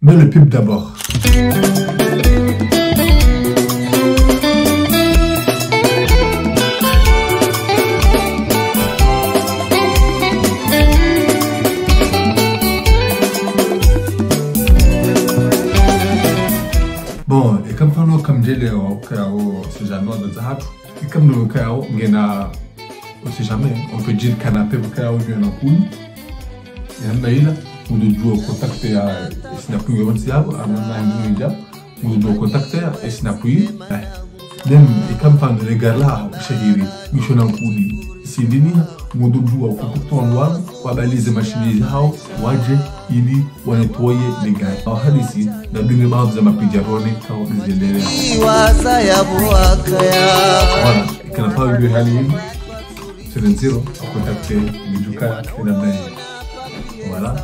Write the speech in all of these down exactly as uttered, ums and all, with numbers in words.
Mais le pub d'abord. Bon, eka mfano kamdjele wa ukaya o sijano wa zahatru. Eka mdru ukaya o ngena, on sait jamais, on peut dire canapé ukaya o ngena kuni. Ya namna ila, mdru djuwa contacter ya Snap yo ntsi yabo, ama na ngu nja, mdru djuwa contacter ya Snap yi. Eh, même, eka mfano le gala, shahiri, misho na kuni, sindini, mdru djuwa contacter wa ngwanu, wabalize mashini zahao, wadje, ili wanettoyer le gala. Au hadisi, na bine baadhi za mapijarone, kao nizelele. Iwaza ya buwaka ya. Voilà, eka na pa video hali hini, c'est le zéro, contacter, mijuka, ina mnani. Voilà.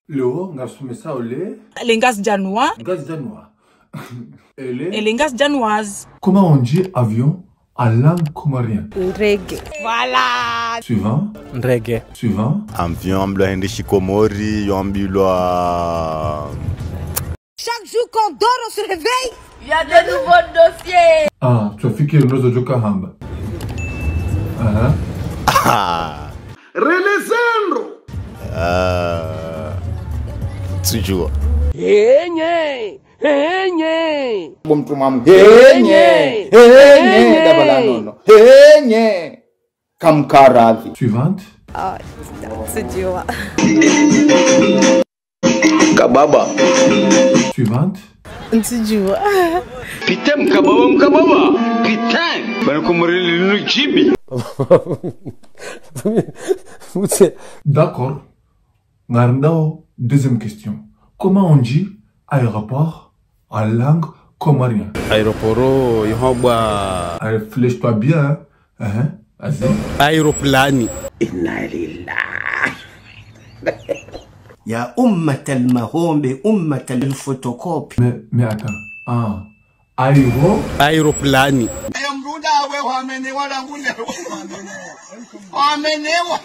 Leo, ngasomesa ole. Le ngazidjanois. Ngazidjanois. Ele. Ele ngazidjanoise. Comment on dit avion en langue comorienne ? Ndege. Voilà. Suivant. Ndege. Suivant. Avion, ambilwa hindri shikomori, yo ambilwa. Chaque jour qu'on dort, on se réveille. Il y a de nouveaux dossiers. Ah, tu as fait que nous autres, quand hamba. Ah. Ah. Relezendro. Ah. Tsudjua. Henye. Henye. Bo mtru mamu. Henye. Henye. Henye. Dabala nono. Henye. Kamkaradhi. Suivante. Ah, tsudjua. Kababa. Suivante. Tsudjua. Putain, mkababa, mkababa. Putain. Bana komori linu djibi. Mutse. D'accord. Ngarendao, deuxième question. Comment on dit aéroport en langue comorienne ? Aéroport, yo hambwa. Réfléchis-toi bien, hein ? Hein ? Vas-y. Aéroplane. Inna lillahi. Ya ummatal mahombe, ummatal photocopie. Mais, mais attends. Ah. Aéro. Aéroplane. Ayo mdru ndawe wamenewa langu ne. Wamenewa.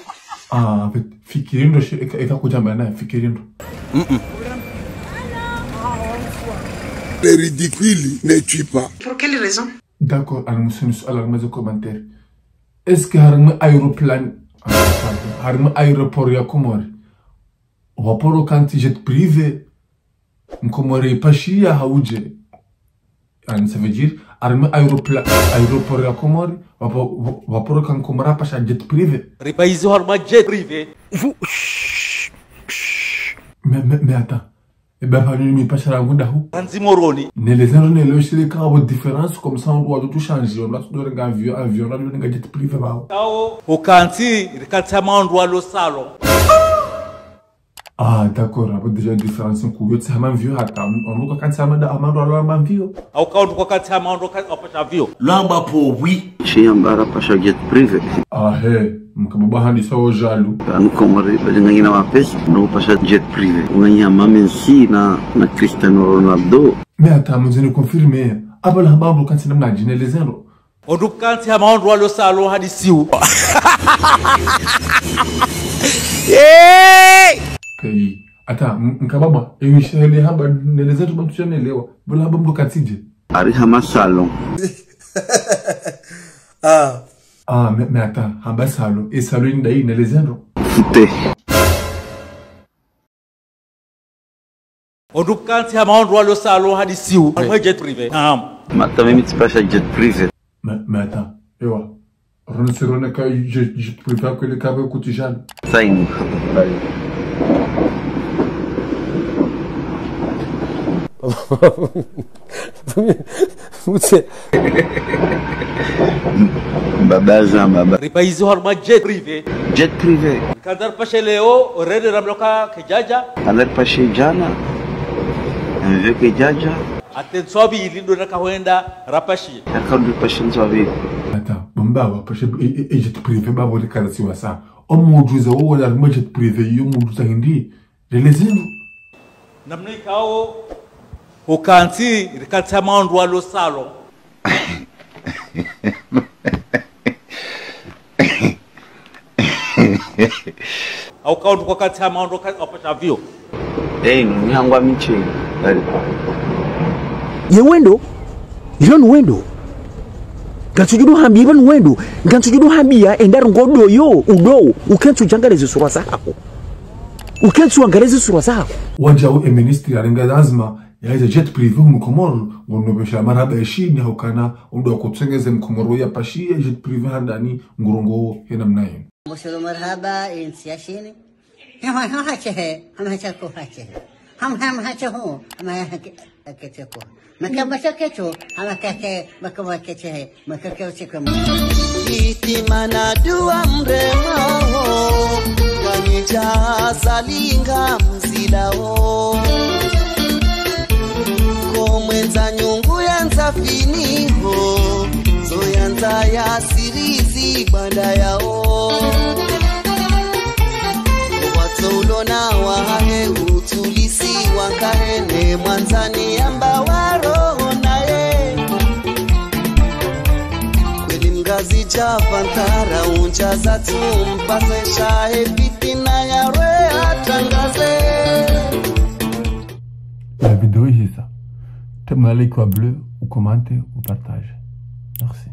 Ah, en fait, fikiri ndo shi-, eka, eka kudjamba na fikiri ndo. Mm-mm. Le ridicule ne tue pas. Pour quelle raison ? D'accord, al musunu su-, al mazo commentaire. Est-ce que harimwa aéroplane, ah, pardon, harimwa aéroport ya Komori, waparo kantsi jet privé, Mkomori pashiya hauje. Yaani, ça veut dire, harimwa aéropla-, aéroport ya Komori, wapo-, wa-, waparo kantsi Mkomori pasha jet privé. Ripaizi harimwa jet privé. Vous, chut, chut. Mais, mais, mais attends. Eh ben, pardon, mi pasha rangu dahu. Anzi Moroni. Ne les gens ne le chile ka vo différence, comme ça, on doit tout changer. On doit tout donner avion, avion, on doit donner jet privé, bah. Kao, o kantsi, rikantsi hama ondro wa lo salon. Ah, d'accord, abo déjà différence nkuu. Yo tsi hama avion hata, on doit kantsi hama da, hama ondro wa lo hama avion. Au kao ondro kantsi hama ondro ka-, wa pasha avion. Lamba po, oui. Shiyamba rapasha jet privé. Ah, he, mkababa handisa o jaloux. Pvanu Komori, bajinga ngina mapesa, ndo pasha jet privé. Unganyi hama Messi na, na Cristiano Ronaldo. Mais attends, mzeni confirmer. Abo la hamba ndo kantsi namna djine lezendro. Ondro kantsi hama ondro wa lo salon hadisiu. Hey! Hey, attends, m-, mkababa, ewi shahele hamba, nelezendro bantu shanelewa. Bo la hamba ndo kantsi dje. Ari hama salon. Ah. Ah, mais, mais attends, hamba salon. E salon ndayi, nelezendro. Fute. Ondro kantsi hama ondro wa lo salon hadisiu. Oui. Harimwa jet privé. Naam. Mata mimi tsipasha jet privé. Mais, mais attends, ewa. Rone si rone ka jet, jet privé ko le kabe kutijana. Saini. Mutse. Baba za baba. Ripaizi harimwa jet privé. Jet privé. Kandza ripashe leo, rende ramloka kedjadja. Kandza ripashe djana. Mve kedjadja. Ate ntswa mbili ndo raka hwenda rapashe. Raka ndo ripashe ntswa mbili. Attends, bamba wa pashe, e, e, e jet privé ba bori kala si wasa. O mdjuza wo wala harimwa jet privé, yo mdjuza hindri. Lele zinu. Namna ikao, Ukantsi, rikantsi ya maondo wa lo salon. Au kaondo kwa kantsi ya maondo ka-, au pasha vio. Ei, mnyangwa miche. Ye wendo, ilo ni wendo. Ngantsudjudu hambia iba ni wendo. Ngantsudjudu hambia enda rongoa udoyo, udo. Ukentsi udjangalize surwa zaho. Ukentsi uangalize surwa zaho. Wadjau e ministri yarenga lazima yaize jet privé hunu Komoro, ngono besha marahaba ya Shini haukana, undo wa kutsengeze Mkomoro ya pashi ya jet privé handani ngurongoa he namna yinu. Mosolo marahaba, entsi ya Shini. Hama, hama hachehe, hama hachako hachehe. Hama, hama hacheho, hama hake-, hakecheko. Makamba shaketso, hama kake, makamba kechehe, makake usiku. Itima na dua mremao, wanyijaza linga mzilao. Komwendza nyungu yandza finiho, zo yandza ya sirizi banda yao. Watso ulona wahe utulisi wankahe ne mwandzani yamba wa roho naye. Kweli mngazidja pantara undjaza tumpase shahe fitina ya rwe atangaze. La vidéo est ça. T'aimes la like ou bleu, ou commente, ou partage. Merci.